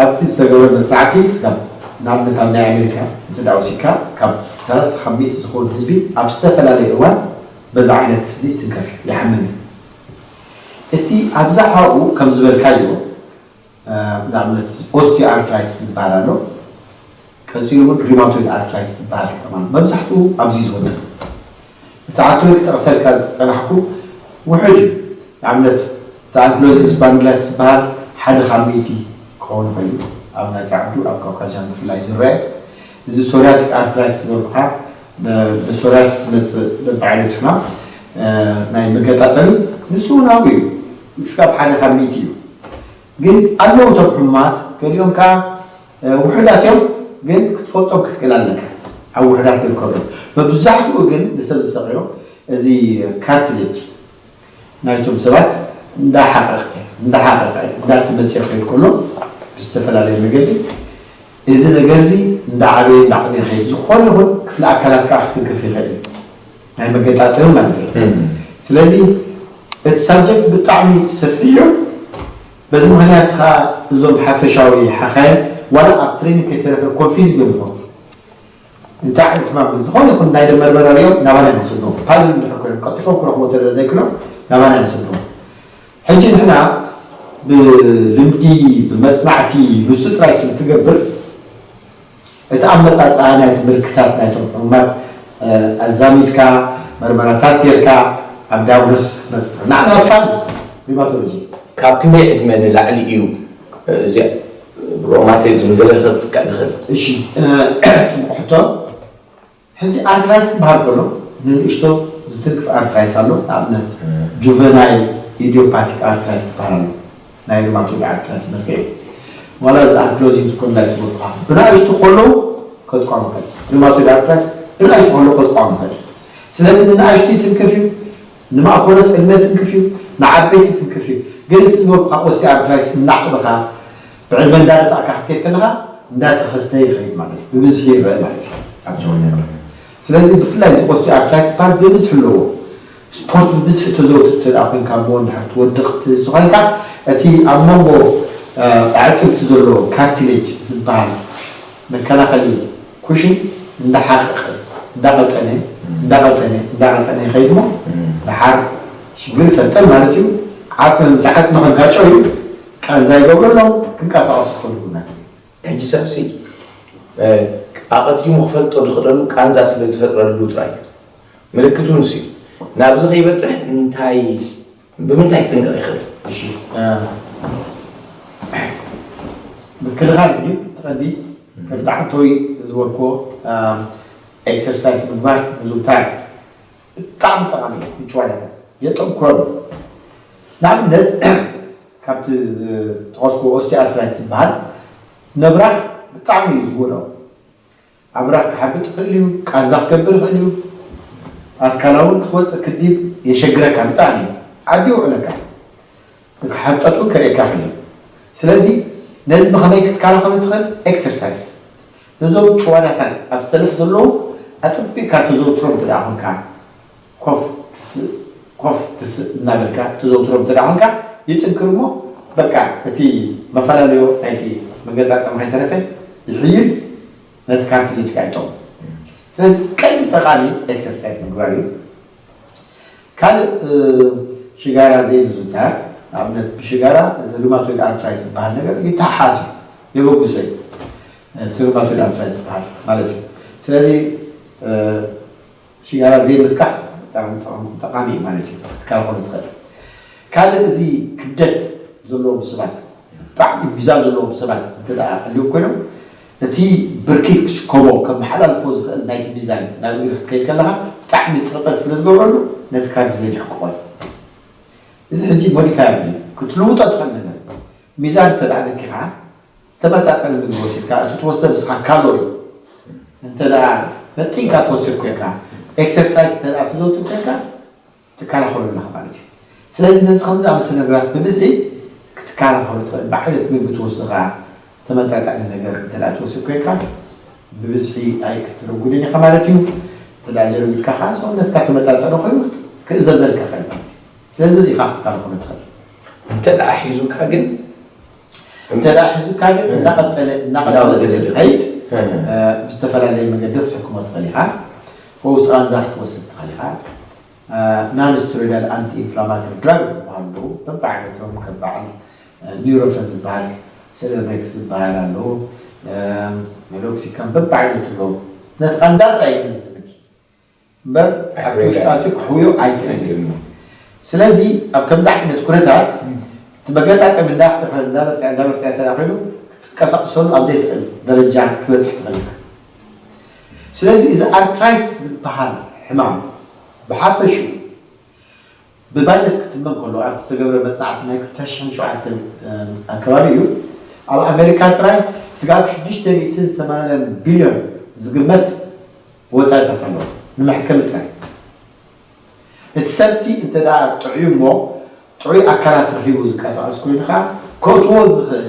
ኣብቲ ዝተገብረ መፅናዕቲ ስጋብ ንኣብነት ኣብ ናይ ኣሜሪካ እንተ ደኣ ወሲድካ ካብ ሰላሳ ካብ ሚእቲ ዝኸውን ህዝቢ ኣብ ዝተፈላለየ እዋን በዛ ዓይነት እዚ ትንከፍ ይሓምም እዩ። እቲ ኣብዝሓኡ ከም ዝበልካዮ ንኣብነት ኦስቲዮ ኣርትራይትስ ዝበሃል ኣሎ። ቀፂሉ እውን ሪማቶይድ ኣርትራይትስ ዝበሃል ሕማም መብዛሕትኡ ኣብዚ ዝወድቕ። እቲ ዓቶይ ክጠቕሰልካ ዝፀናሕኩ ውሑድ እዩ። ንኣብነት እቲ ኣንክሎዚንግ ስፓንዲላይትስ ዝበሃል ሓደ ካብ ሚእቲ ክኸውን ይኽእል እዩ። ኣብ ናይ ፃዕዱ ኣብ ካውካዥያን ብፍላይ ዝረአ እዚ ሶሪያቲክ ኣርትራይትስ ዝበልኩኻ ብሶሪያስ ዝመፅእ በብዓይነቱ ሕማም ናይ መገጣጠሚ ንሱ እውን ኣብኡ እዩ። እስካብ ሓደ ካብ ሚእቲ እዩ። ግን ኣለዉ እቶም ሕሙማት ገሊኦም ከዓ ውሑዳት እዮም። ግን ክትፈልጦም ክትክእል ኣለካ ኣብ ውሑዳት ይርከቡ እዮም። መብዛሕትኡ ግን ንሰብ ዝሰቕዮ እዚ ካርትሌጅ ናይቶም ሰባት እንዳሓቐቐ እንዳሓቐቐ እንዳተመፅኦ ክኸይድ ከሎ ብዝተፈላለየ መገዲ እዚ ነገር እዚ እንዳዓበየ እንዳዓበየ ይኸይድ። ዝኾነ ይኹን ክፍሊ ኣካላት ከዓ ክትንክፍ ይኽእል እዩ። ናይ መገጣጠሚ ማለት እዩ። ስለዚ እቲ ሳብጀክት ብጣዕሚ ሰፊሕ እዩ። በዚ ምክንያት ከዓ እዞም ሓፈሻዊ ሓኻይም ዋላ ኣብ ትሬኒንግ ከይተረፈ ኮንፊዝ እዮም ዝኾኑ። እንታይ ዓይነት ሕማም ዝኾነ ይኹን ናይ ደም መርመራ ሪኦም ናባና ይወስድዎም። ፓዝል እንድሕር ኮይኖም ቀልጢፎም ክረኽቦ እንተደኣ ዘይክሎም ናባና ይወስድዎም። ሕጂ ንሕና ብልምዲ ብመፅናዕቲ ንሱ ጥራይ ስለ ትገብር እቲ ኣመፃፅኣ ናይቲ ምልክታት ናይቶም ሕሙማት ኣዛሚድካ መርመራታት ጌርካ ኣብ ዳያግኖሲስ ክትመፅእ ትኽእል። ንዓና ፋን ሪማቶሎጂ ካብ ክንደይ ዕድመ ንላዕሊ እዩ እዚኣ ሮማቲዝም ገለ ከጥቅዕ ዝኽእል? እሺ፣ ፅቡቕ ሕቶ። ሕጂ ኣርትራይትስ ክበሃል ከሎ ንንእሽቶ ዝትንክፍ ኣርትራይትስ ኣሎ። ንኣብነት ጁቨናይል ኢዲዮፓቲክ ኣርትራይትስ ዝበሃል ኣሎ። ናይ ሩማቶይድ ኣርትራይትስ መልክዕ እዩ። ዋላ እዚ ኣንክሎዚንግ ስፖንዲላይትስ ዝበልኩኻ ብናእሽቱ ከለዉ ከጥቅዖም ይኽእል። ሩማቶይድ ኣርትራይትስ ብናእሽቱ ከለዉ ከጥቅዖም ይኽእል። ስለዚ ንናእሽቱ ይትንክፍ እዩ፣ ንማእኮሎት ዕድመ ትንክፍ እዩ፣ ንዓበይቲ ትንክፍ እዩ። ግን እቲ ዝበልኩኻ ኦስቲዮ ኣርትራይትስ እናዕበኻ ብዕድመ እንዳደፋእካ ክትከይድ ከለኻ እንዳተኸስተ ይኸይድ ማለት እዩ። ብብዝሒ ይረአ ማለት እዩ ኣብ ሰውነትና። ስለዚ ብፍላይ እዚ ኦስቲዮ ኣርትራይትስ ዝበሃል ብብዝሒ ኣለዎ። ስፖርት ብብዝሒ ተዘውትር እንተ ደኣ ኮይንካ እሞ እንድሕር ትወድቕ እቲ ዝኾንካ እቲ ኣብ መንጎ ኣዕፅምቲ ዘሎ ካርቲሌጅ ዝበሃል መከላኸሊ ኩሽን እንዳሓቐቐ እንዳቐጠነ እንዳቐጠነ እንዳቐጠነ ይኸይድ እሞ ደሓር ሽግር ይፈጥር ማለት እዩ። ዓፅሚ ምስ ዓፅሚ ከጋጨው እዩ። ቃንዛ ይገብሩ ኣለዉ፣ ክንቀሳቐሱ ክኽእሉ ይብሉና። ሕጂ ሰብሲ ኣቐዲሙ ክፈልጦ ዝኽእለሉ ቃንዛ ስለ ዝፈጥረሉ ጥራይ እዩ። ምልክቱ ንሱ እዩ። ናብዚ ከይበፅሕ እንታይ ብምንታይ ክጥንቀቕ ይኽእል? እሺ፣ ምክልኻል እዩ ቀንዲ። ከም ዳዕቶይ ዝበልክዎ ኤክሰርሳይዝ ምግባር ምዝውታር ብጣዕሚ ጠቓሚ እዩ። ምጭዋዳታት የጠንክረሉ። ንኣብነት ካብቲ ዝጠቐስኩ ኦስቲኣርትራይትስ ዝበሃል ነብራኽ ብጣዕሚ እዩ ዝጎድኦ። ኣብራኽ ክሓብጥ ይኽእል እዩ፣ ቃንዛ ክገብር ይኽእል እዩ። ኣስካላ እውን ክትወፅእ ክዲብ የሸግረካ ብጣዕሚ እዩ። ዓዲ ይውዕለካ። ክሓብጠት እውን ከርእየካ ይኽእል እዩ። ስለዚ ነዚ ብኸመይ ክትከላኸሉ ትኽእል? ኤክሰርሳይዝ። ነዞም ጭዋዳታት ኣብ ሰልፍ ዘለዉ ኣጸቢቕካ ተዘውትሮ እንተ ደኣ ኾንካ፣ ኮፍ ትስእ፣ ኮፍ ትስእ እናበልካ ተዘውትሮ እንተ ደኣ ኾንካ፣ ይጥንክር እሞ፣ በቃ፣ እቲ መፈላለዮ ናይቲ መገጣጠሚ ከይተረፈ ይሕይል፣ ነቲ ካርትሌጅካ ይጠቕሞ። ስለዚ ቀንዲ ጠቓሚ ኤክሰርሳይዝ ምግባር እዩ። ካልእ፣ እ፣ ሽጋራ ዘይምዝውታር፣ ንኣብነት ብሽጋራ እዚ ሩማቶይድ ኣርትራይትስ ዝበሃል ነገር ይተሓሓዝ እዩ፣ የበግሶ እዩ። እቲ ሩማቶይድ ኣርትራይትስ ዝበሃል ማለት እዩ። ስለዚ፣ እ፣ ሽጋራ ዘይምትካኽ ብጣዕሚ ጠቓሚ፣ ጠቓሚ እዩ ማለት እዩ። ክትከላኸሎ ትኽእል። ካልእ፣ እዚ ክብደት ዘለዎም ሰባት፣ ብጣዕሚ ሚዛን ዘለዎም ሰባት እንተ ደኣ ኣልዮም ኮይኖም፣ እቲ ብርኪ ክስከቦ ከመሓላልፎ ዝኽእል ናይቲ ሚዛን ናብ እግሪ ክትከይድ ከለኻ ብጣዕሚ ጽቕጠት ስለ ዝገብረሉ፣ ነቲ ካርትሌጅ ይሕቅቖ እዩ። እዚ ሕጂ ሞዲፋየብል እዩ፣ ክትልውጦ ትኽእል ነገር እዩ። ሚዛን እንተ ደኣ ነኪኻ፣ ዝተመጣጠነ ምግቢ ወሲድካ፣ እቲ ትወስዶ ንስኻ ካሎሪ እንተ ደኣ መጢንካ ትወስድ ኮይንካ፣ ኤክሰርሳይዝ እንተ ደኣ ትዘውትር ኮይንካ፣ ትከላኸሎ ኣለኻ ማለት እዩ። ስለዚ ነዚ ከምዚ ዝኣመሰለ ነገራት ብብዝሒ ክትከላኸሎ ትኽእል። ብዓይነት ምግቢ ትወስዶ ከኣ ተመጣጣኒ ነገር እንተ ደኣ ትወስድ ኮይንካ፣ ብብዝሒ ኣይክትረጉድን ኢኻ ማለት እዩ። እንተ ደኣ ዘይረጉድካ ከኣ ሰውነትካ ተመጣጠነ ኮይኑ ክእዘዘልካ ይኽእል ማለት እዩ። ስለዚ በዚ ኢኻ ክትከላኸሎ ትኽእል። እንተ ደኣ ሒዙካ ግን እንተ ደኣ ሒዙካ ግን እ። እናቐጸለ፣ እናቐጸለ እናወደደ ስለ ዝኸይድ፣ እ። እ፣ ብዝተፈላለየ መገዲ ክትሕክሞ ትኽእል ኢኻ። ፈውሲ ቃንዛ ክትወስድ ትኽእል ኢኻ። እ፣ ናን ስቴሮይዳል ኣንቲ ኢንፍላማቶሪ ድራግስ ዝበሃሉ ኣለዉ። በብዓይነቶም ከም በዓል፣ እ፣ ኒውሮፈን ዝበሃል፣ ሴሌርኔክስ ዝበሃል ኣለዉ። እ፣ ሜሎክሲካም በብዓይነቱ ኣለዉ። ነቲ ቃንዛ ጥራይ እዩ ዝዝምድ። እምበር ኣብቲ ኣይሕውዮን። ውሽጣቱ ክሕውዮ ኣይክእልን እዩ። ኣይክእልን። ስለዚ ኣብ ከምዚ ዓይነት ኩነታት እቲ መገጣጠሚ እንዳበርትዐ፣ እንዳበርትዐ፣ እንዳበርትዐ እንተ ደኣ ኮይኑ ክትንቀሳቐሰሉ ኣብ ዘይትኽእል ደረጃ ክትበጽሕ ትኽእል ኢኻ። ስለዚ እዚ ኣርትራይትስ ዝበሃል ሕማም ብሓፈሽኡ ብባጀት ክትመን ከሎ ኣብቲ ዝተገብረ መጽናዕቲ ናይ ክልተ ሽሕን ሸውዓተን ኣከባቢ እዩ። ኣብ ኣሜሪካ ጥራይ ስጋብ ሽዱሽተ ሚእትን ሰማንያን ቢልዮን ዝግመት ወጻኢ ተፈሎ ንመሕከሚ ጥራይ። እቲ ሰብቲ እንተ ደኣ ጥዑይ እሞ ጥዑይ ኣካላት ረኺቡ ዝንቀሳቐስ ኮይኑ ከኣ ከእትዎ ዝኽእል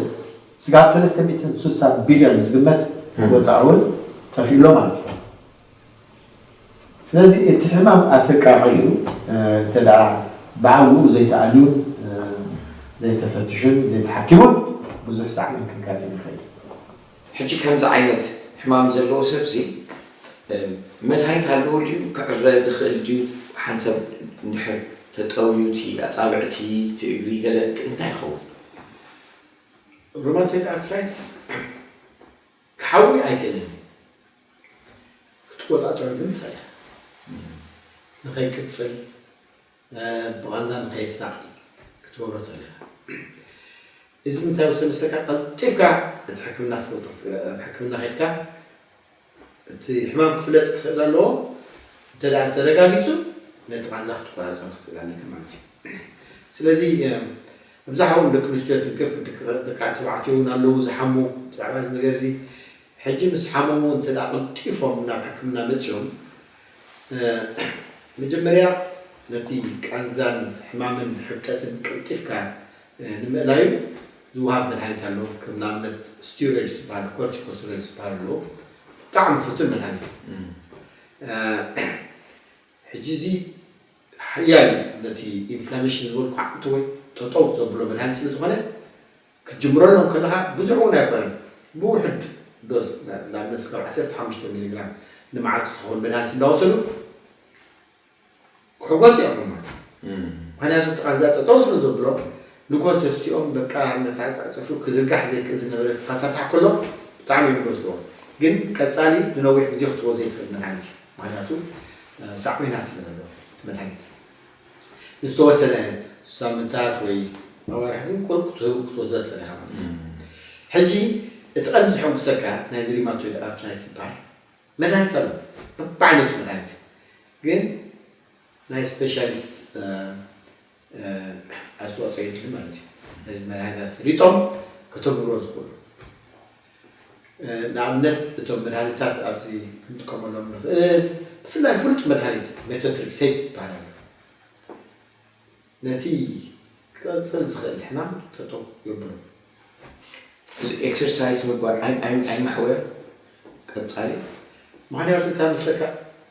ስጋብ ሰለስተ ሚእትን ስሳን ቢልዮን ዝግመት ም። ወጻኢ እውን ጠፊኡሎ ማለት እዩ። ስለዚ እቲ ሕማም ኣሰቃቒ እዩ። እ፣ እንተ ደኣ ብዓብኡ ዘይተኣልዩን፣ እ፣ ዘይተፈትሹን ዘይተሓኪሙን ብዙሕ ሳዕቤን ከጋጥም ይኽእል እዩ። ሕጂ ከምዚ ዓይነት ሕማም ዘለዎ ሰብሲ፣ እ፣ መድሃኒት ኣለዎ ድዩ? ክዕረ ዝኽእል ድዩ? ሓንሳብ እንድሕር ተጠውዩ እቲ ኣጻብዕቲ፣ እቲ እግሪ ገለ እንታይ ይኸውን? ሩማቶይድ ኣርትራይትስ ክሓዊ ኣይክእልን እዩ። ክትቆጻጸሮ ግን ትኽእል ኢኻ። ንኸይቅጽል፣ እ፣ ብቓንዛ ንኸየሳቒ ክትገብሮ ትኽእል ኢኻ። እዚ ምንታይ ወሰን መስለካ? ቀልጢፍካ እቲ ሕክምና ክትፈልጦ ክትግረ-፣ ኣብ ሕክምና ከይድካ እቲ ሕማም ክፍለጥ ክኽእል ኣለዎ። እንተ ደኣ ተረጋጊጹ ነቲ ቃንዛ ክትቆጻጸሮ ክትኽእል ኣለካ ማለት እዩ። ስለዚ፣ እ፣ ኣብዝሓ እውን ደቂ ኣንስትዮ ትንክፍ፣ ደቂ፣ ደቂ ተባዕትዮ እውን ኣለዉ ዝሓሙ ብዛዕባ እዚ ነገር እዚ። ሕጂ ምስ ሓመሙ እንተ ደኣ ቀልጢፎም ናብ ሕክምና መጺኦም፣ እ፣ መጀመርያ ነቲ ቃንዛን ሕማምን ሕብጠትን ቀልጢፍካ፣ እ፣ ንምእላዩ ዝወሃብ መድሃኒት ኣሎ። ከም ንኣብነት ስቲሮይድስ ዝበሃል፣ ኮርቲኮስቴሮይድስ ዝበሃል ኣሎ። ብጣዕሚ ፍቱን መድሃኒት እዩ። እም። እ፣ ሕጂ እዚ ሓያል ነቲ ኢንፍላሜሽን ዝበልኩ ዓቕቲ ወይ ጠጠው ዘብሎ መድሃኒት ስለ ዝኾነ፣ ክትጅምረሎም ከለኻ ብዙሕ እውን ኣይኮነን። ብውሕድ ዶዝ፣ ና-፣ ንኣብነት እስካብ ዓሰርተ ሓሙሽተ ሚሊግራም ንመዓልቲ ዝኸውን መድሃኒት እንዳወሰዱ ክሕጎስ እዮም ሕሙማት። እም። ምኽንያቱ እቲ ቃንዛ ጠጠው ስለ ዘብሎ፣ ንግሆ ተሲኦም በቃ መተዓጻጸፊ ክዝርጋሕ ዘይክእል ዝነበረ ክፈታታሕ ከሎ ብጣዕሚ እዮም ዝወስድዎ። ግን ቀጻሊ ንነዊሕ ግዜ ክትወ ዘይትኽእል መድሃኒት እዩ። ምኽንያቱ፣ እ፣ ሳዕቤናት ስለ ዘለዎ እቲ መድሃኒት። ንዝተወሰነ ሳምንታት ወይ ኣዋርሕ ግን ቁሩብ ክትህቡ ክትወስዶ ትኽእል ኢኻ ማለት እዩ። እም። ሕጂ እቲ ቀንዲ ዝሕጉሰካ ናይዚ ሪማቶይድ ኣርትራይትስ ዝበሃል መድሃኒት ኣሎ። በብዓይነቱ መድሃኒት። ግን ናይ ስፔሻሊስት፣ እ፣ እ፣ ኣስተዋፅኦ የድሊ ማለት እዩ። ነዚ መድሃኒታት ፈሊጦም ከተግብሮ ዝኽእሉ። እ፣ ንኣብነት እቶም መድሃኒታት ኣብዚ ክንጥቀመሎም ንኽእል፣ ብፍላይ ፍሉጥ መድሃኒት ሜቶትሪክሴት ዝበሃል ኣሎ። ነቲ ክቐጽል ዝኽእል ሕማም ጠጠው የብሎ። እዚ ኤክሰርሳይዝ ምግባር ኣይ-፣ ኣይ-፣ ኣይመሕወዮ ቀጻሊ? ምኽንያቱ እንታይ መስለካ?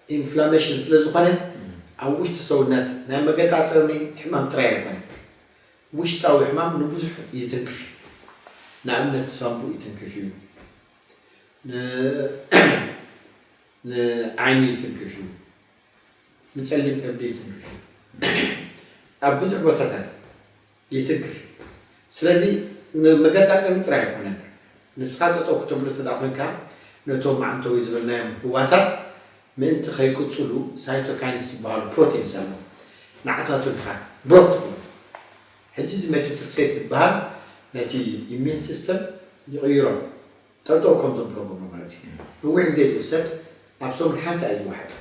ኢንፍላሜሽን ስለ ዝኾነ ኣብ ውሽጢ ሰውነት ናይ መገጣጠሚ ሕማም ጥራይ ኣይኮነን። ውሽጣዊ ሕማም ንብዙሕ ይትንክፍ እዩ። ንኣብነት ሳምቡእ ይትንክፍ እዩ፣ ንዓይኒ ይትንክፍ እዩ፣ ንጸሊም ከብዲ ይትንክፍ እዩ። ኣብ ብዙሕ ቦታታት ይትንክፍ እዩ። ስለዚ ንመገጣጠሚ ጥራይ ኣይኮነን። ንስኻ ጠጠው ክተብሎ እንተ ደኣ ኮንካ ነቶም ኣንተዊ ዝበልናዮም ህዋሳት ምእንቲ ከይቅጽሉ ሳይቶካይንስ ዝበሃሉ ፕሮቲንስ ኣለዉ። ንዓታቱ ኢኻ ብሎክ ትገብሮ። ሕጂ እዚ ሜቶትሪክሴት ዝበሃል ነቲ ኢሚን ሲስተም ይቕይሮ። ጠጠው ከም ዘብሎ ገብሮ ማለት እዩ። ነዊሕ ግዜ ዝውሰድ ኣብ ሰሙን ሓንሳእ እዩ ዝወሓጥ።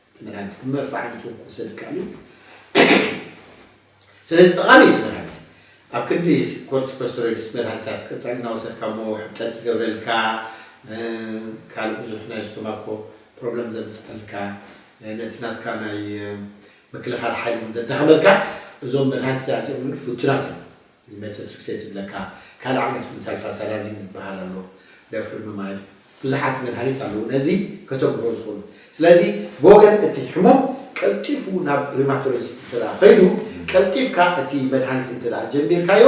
እቲ መድሃኒት ብመርፍእ ዓይነት እውን ክውሰድ ይከኣል እዩ። ስለዚ ጠቓሚ እዩ እቲ መድሃኒት። ኣብ ክንዲ ኮርቲኮስቴሮይድስ መድሃኒታት ቀጻሊ እናወሰድካ እሞ ሕምጠት ዝገብረልካ ካልእ ብዙሕ ናይ ስቶማኮ ፕሮብለም ዘምፅኣልካ ነቲ ናትካ ናይ ምክልኻል ሓይሊ እውን ዘዳኸመልካ እዞም መድሃኒታት እዚኦም እውን ፍቱናት እዮም። ሜቶትሪክሴት ዝብለካ ካልእ ዓይነት እውን ሳልፋሳላዚን ዝበሃል ኣሎ፣ ደፍሪኖማይድ፣ ብዙሓት መድሃኒት ኣለዉ ነዚ ከተግብሮ ዝኽእሉ። ስለዚ ብወገን እቲ ሕሙም ቀልጢፉ ናብ ሪማቶሎጂስት እንተ ደኣ ከይዱ ቀልጢፍካ እቲ መድሃኒት እንተ ደኣ ጀሚርካዮ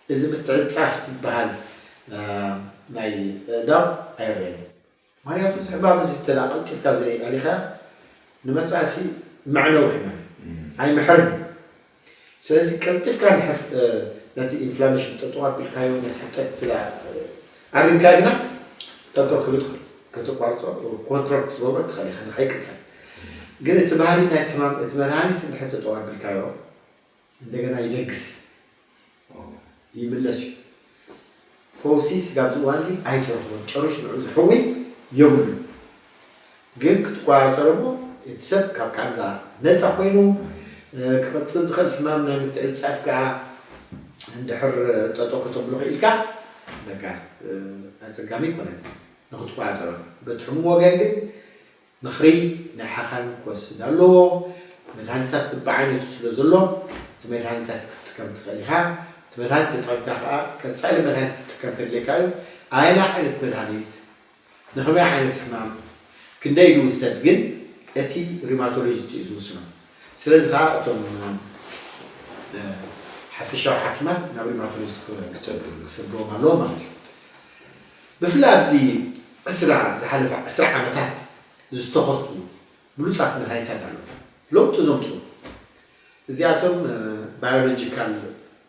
እዚ ምትዕጻፍ ዝበሃል ናይ ኣእዳው ኣይረኣይን። ምኽንያቱ እዚ ሕማም እዚ እንተ ደኣ ቀልጢፍካ ዘይኣሊኻ ንመጻእሲ መዕነዊ ሕማም እዩ። ኣይምሕርን እዩ። ስለዚ ቀልጢፍካ ንሕፍ ነቲ ኢንፍላሜሽን ጠጠው ኣቢልካዮ ነቲ ሕጠት ትላ ኣሪምካዮ ግና ጠጠው ክብል ትኽእል ከተቋርጾ ኮንትሮል ክትገብሮ ትኽእል ኢኻ ንኸይቅጽል። ግን እቲ ባህሪ ናይቲ ሕማም እቲ መድሃኒት እንድሕር ተጠው ኣቢልካዮ እንደገና ይደግስ ይምለስ እዩ። ፈውሲ ስጋብ እዚ እዋን እዚ ኣይተረኽቦን፣ ጨሪሹ ንዑ ዝሕዊ የብሉን። ግን ክትቆጻጸሮ እሞ እቲ ሰብ ካብ ቃንዛ ነፃ ኮይኑ ክቐፅል ዝኽእል ሕማም ናይ ምትዕፃፍ ከዓ እንድሕር ጠጠው ከተብሎ ክኢልካ በቃ ኣፀጋሚ ኣይኮነን ንክትቆፃፀሮ። በቲ ሕሙም ወገን ግን ምኽሪ ናይ ሓኻይም ክወስድ ኣለዎ። መድሃኒታት ብብዓይነቱ ስለ ዘሎ እቲ መድሃኒታት ክትጥቀም ትኽእል ኢኻ። እቲ መድሃኒት ተጠቐምካ ከዓ ቀፃሊ መድሃኒት ክትጥቀም ከድልየካ እዩ። ኣየናይ ዓይነት መድሃኒት ንኸመይ ዓይነት ሕማም ክንደይ ዝውሰድ ግን እቲ ሪማቶሎጂስት እዩ ዝውስኖ። ስለዚ ከዓ እቶም ሓፈሻዊ ሓኪማት ናብ ሪማቶሎጂስት ክሰድዎም ኣለዎ ማለት እዩ። ብፍላይ ኣብዚ ዕስራ ዝሓለፈ ዕስራ ዓመታት ዝተኸስቱ ብሉፃት መድሃኒታት ኣለዉ ለውጢ ዘምፅኡ። እዚኣቶም ባዮሎጂካል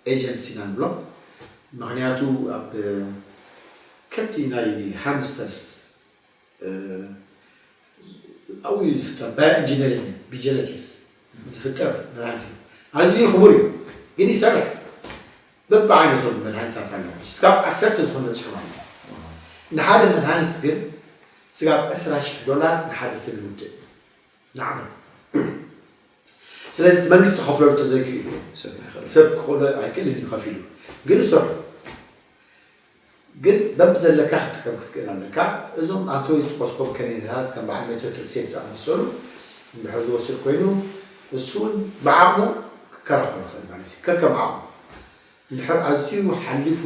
ኤጀንትስ ኢና ንብሎም። ምኽንያቱ ኣብ ከብቲ ናይ ሃምስተርስ ኣብኡ እዩ ዝፍጠር። ባዮ ኢንጂነሪንግ ብጀነቲክስ ዝፍጠር መድሃኒት እዩ። ኣዝዩ ክቡር እዩ ግን ይሰርሕ። በብዓይነቶም መድሃኒታት ኣለዉ። ስጋብ ዓሰርተ ዝኾነ በፂሖም ኣለዉ። ንሓደ መድሃኒት ግን ስጋብ ዕስራ ሽሕ ዶላር ንሓደ ሰብ ይውድእ ንዓመት። ስለዚ መንግስቲ ከፍለሉ ተዘይክእሉ ሰብ ክኽእሎ ኣይክእልን እዩ ከፊሉ ግን ይሰርሑ። ግን በብዘለካ ክትጥቀም ክትክእል ኣለካ። እዞም ኣንተወይ ዝጠቀስኮም ከኒንታት ከም በዓል ሜቶትሪክሴት ዝኣመሰሉ እንድሕር ዝወስድ ኮይኑ እሱ እውን ብዓቕሙ ክከራኸሮ ይኽእል ማለት እዩ ከከም ዓቕሙ። እንድሕር ኣዝዩ ሓሊፉ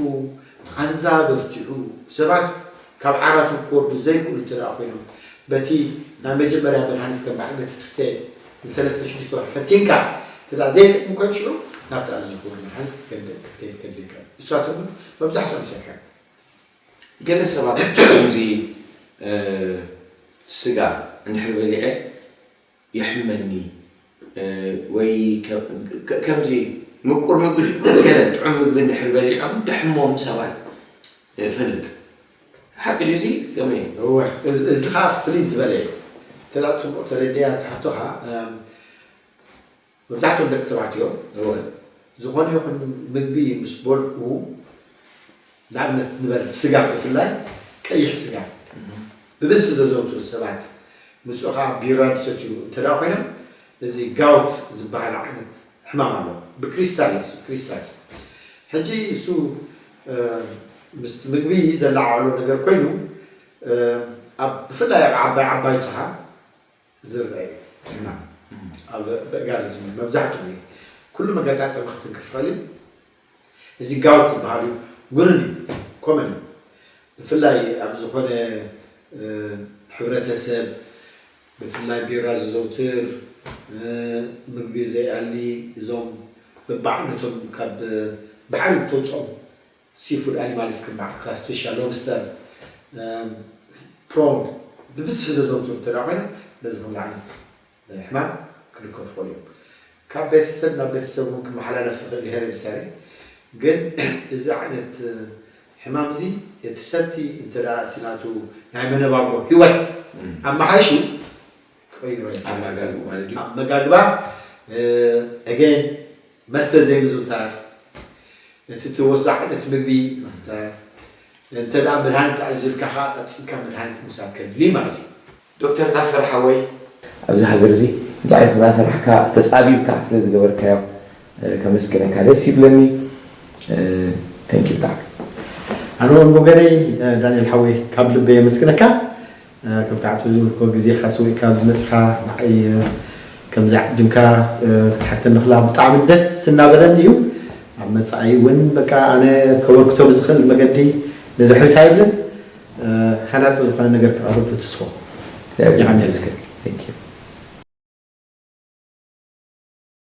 ቃንዛ በርቲዑ ሰባት ካብ ዓራቶም ክወርዱ ዘይክእሉ እንተ ደኣ ኮይኖም በቲ ናይ መጀመርያ መድሃኒት ከም በዓል ቤተክርስትያን ንሰለስተ ሽዱሽተ ወርሒ ፈቲንካ እንተ ደኣ ዘይጠቅም ኮይኑ ሽዑ ናብቲ ኣዝዩ ክቡር መድሃኒት ክትከይድ ክትከይድ ከድልየካ እዩ። ንሳቶም እውን መብዛሕትኦም ይሰርሑ እዮም። ገለ ሰባት ከምዚ ስጋ እንድሕር በሊዐ የሕመኒ ወይ ከምዚ ምቁር ምግቢ ገለ ጥዑም ምግቢ እንድሕር በሊዖም ደሕሞም ሰባት እፈልጥ። ሓቂ ድዩ እዚ ከመይ እዩ? እወ እዚ ከዓ ፍልይ ዝበለ እዩ። እንተ ፅቡቅ ተረዲኣ ትሕቶኻ መብዛሕትኦም ደቂ ተባዕትዮ እወ ዝኾነ ይኹን ምግቢ ምስ በልዑ ንኣብነት ንበል ስጋ ብፍላይ ቀይሕ ስጋ ብብዝሒ ዘዘውትሩ ሰባት ምስኡ ከዓ ቢራ ዝሰትዩ እንተ ደኣ ኮይኖም እዚ ጋውት ዝበሃል ዓይነት ሕማም ኣሎ። ብክሪስታል እዩ ክሪስታል። ሕጂ እሱ ምስቲ ምግቢ ዘለዓዕሎ ነገር ኮይኑ ኣብ ብፍላይ ኣብ ዓባይ ዓባይቱኻ ዝረአ እዩ። ሕማም ኣብ በእጋር ዝምል መብዛሕትኡ ግዜ ኩሉ መገጣጠሚ ክትንክፍ ይኽእል እዩ። እዚ ጋውት ዝበሃል እዩ። ጉንን እዩ። ኮመን እዩ። ብፍላይ ኣብ ዝኾነ ሕብረተሰብ ብፍላይ ቢራ ዘዘውትር ምግቢ ዘይኣሊ እዞም በብዓይነቶም ካብ ባሕሪ እተውፅኦም ሲፉድ ኣኒማልስ ከም በዓል ክራስቲሻ ሎብስተር ፕሮን ብብዝሒ ዘዘውትሩ እንተ ኮይኖም ነዚ ከምዚ ዓይነት ሕማም ክልከፉ እዮም። ካብ ቤተሰብ ናብ ቤተሰብ እውን ክመሓላለፍ ይኽእል ሄረዲታሪ። ግን እዚ ዓይነት ሕማም እዚ እቲ ሰብቲ እንተ እቲ ናቱ ናይ መነባብሮ ህይወት ኣመሓይሹ ክቐይሮ ይኽእል። ኣመጋግቡ ማለት እዩ። ኣመጋግባ ኣገን መስተ ዘይምዝውታር፣ እቲ ትወስዶ ዓይነት ምግቢ ምኽታል፣ እንተ ደኣ መድሃኒት ተኣዚዙልካ ኸዓ ቀጺልካ መድሃኒት ምውሳድ ከድሊ ማለት እዩ። ዶክተር ጣፈር ሓወይ ኣብዚ ሃገር እዚ እንታይ ዓይነት እናሰራሕካ ተፃቢብካ ስለ ዝገበርካዮ ከመስግነካ ደስ ይብለኒ። Thank you ብጣዕሚ። ኣነ እውን ብወገነይ ዳንኤል ሓወይ ካብ ልበይ የመስግነካ። ከም ታዕቱ ዝብልኮ ግዜኻ ስዊእካ ዝመፅኻ ንዓይ ከምዚ ዓዲምካ ክትሓተኒ ክላ ብጣዕሚ ደስ እናበለኒ እዩ። ኣብ መፃኢ እውን በቃ ኣነ ከበርክቶ ብዝኽእል መገዲ ንድሕሪት ኣይብልን። ሃናፂ ዝኾነ ነገር ክቐርብ ብትስፎ። እግዚኣብሔር ይመስገን። Thank you።